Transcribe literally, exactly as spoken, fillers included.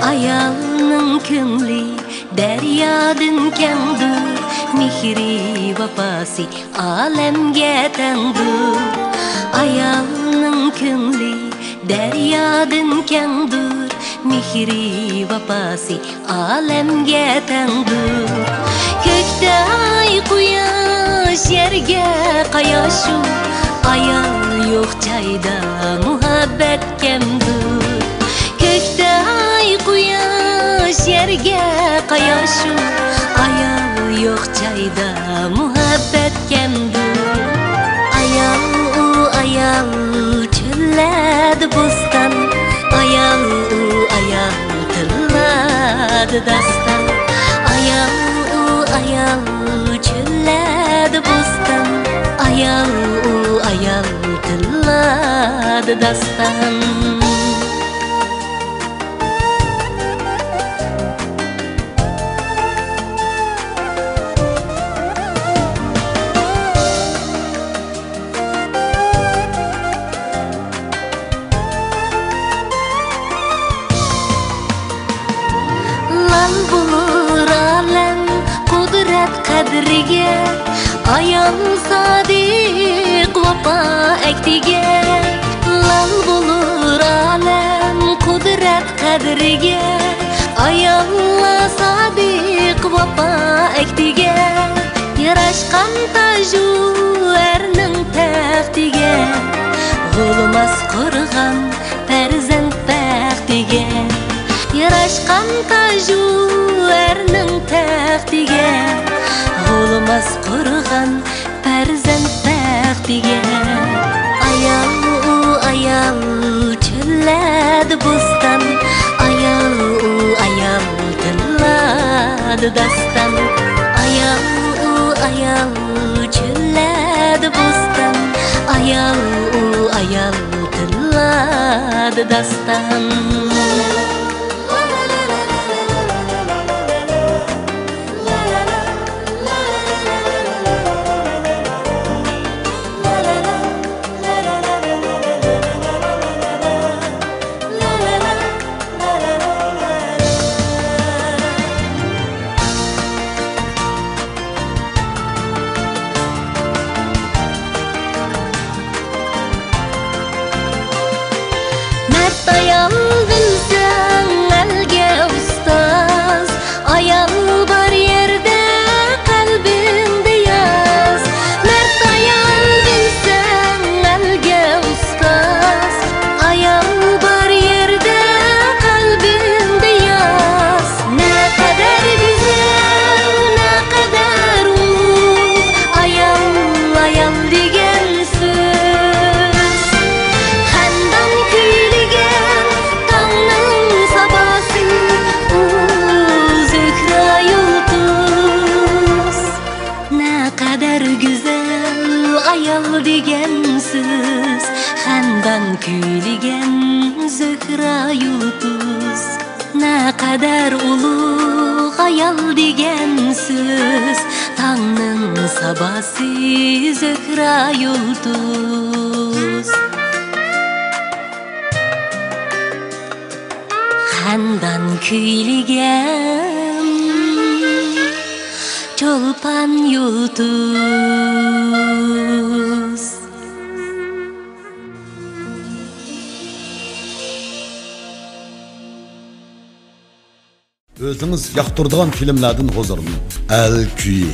ئايالنىڭ كۆڭلى دەريادىن كەڭدۇر، مېھرى، ۋاپاسى ئالەمگە تەڭدۇر. ئايالنىڭ كۆڭلى دەريادىن كەڭدۇر، مېھرى، ۋاپاسى ئالەمگە تەڭدۇر. كۆكتە ئاي، قۇياش، يەرگە قاياشۇ، ئايال يوق جايدا مۇھەببەت كەمدۇر. كۆكتە ئاي، قۇياش، يەرگە قاياشۇ، ئايال يوق جايدا مۇھەببەت كەمدۇر. ئايال ئۇ ئايال، چۆللەردە بوستان، ئايال ئۇ ئايال، تىللاردا داستان. ئايال ئۇ ئايال، چۆللەردە بوستان، ئايال ئۇ ئايال، تىللاردا داستان. لال بولۇر ئالەم قۇدرەت قەدرىگە، ئايال سادىق ۋاپا ئەھدىگە. لال بولۇر ئالەم قۇدرەت قەدرىگە، ئاياللار سادىق ۋاپا ئەھدىگە. ياراشقان تاجۇ ئەرنىڭ تەختىگە، غۇلىماس قورغان پەرزەنت بەختىگە. ياراشقان تاجۇ ئەرنىڭ تەختىگە، غۇلىماس قورغان پەرزەنت بەختىگە. ئايال ئۇ ئايال، چۆللەردە بوستان، ئايال ئۇ ئايال، تىللاردا داستان. ئايال ئۇ ئايال، چۆللەردە بوستان، ئايال ئۇ ئايال، تىللاردا داستان. مەرد ئايال بىلسەڭ ئەلگە ئۇستاز، ئايال بار يەردە قەلبىڭدە ياز. مەرد ئايال بىلسەڭ ئەلگە ئۇستاز، ئايال بار يەردە قەلبىڭدە ياز. نەقەدەر گۈزەل، نەقەدەر ئۇلۇغ، ئايال، ئايال دېگەن سۆز. خەندان كۈيلىگەن تاڭنىڭ ساباسى، ئۇ زۆھرە يۇلتۇز. نەقەدەر گۈزەل ئايال دېگەن سۆز، خەندان كۈيلىگەن زۆھرە يۇلتۇز. نەقەدەر ئۇلۇغ ئايال دېگەن سۆز، تاڭنىڭ ساباسى زۆھرە يۇلتۇز. خەندان كۈيلىگەن چولپان يۇلتۇز. ئۆزىڭىز ياقتۇرىدىغان فىلىملاردىن ھۇزۇرلىنىڭ. ئەل كۈيى.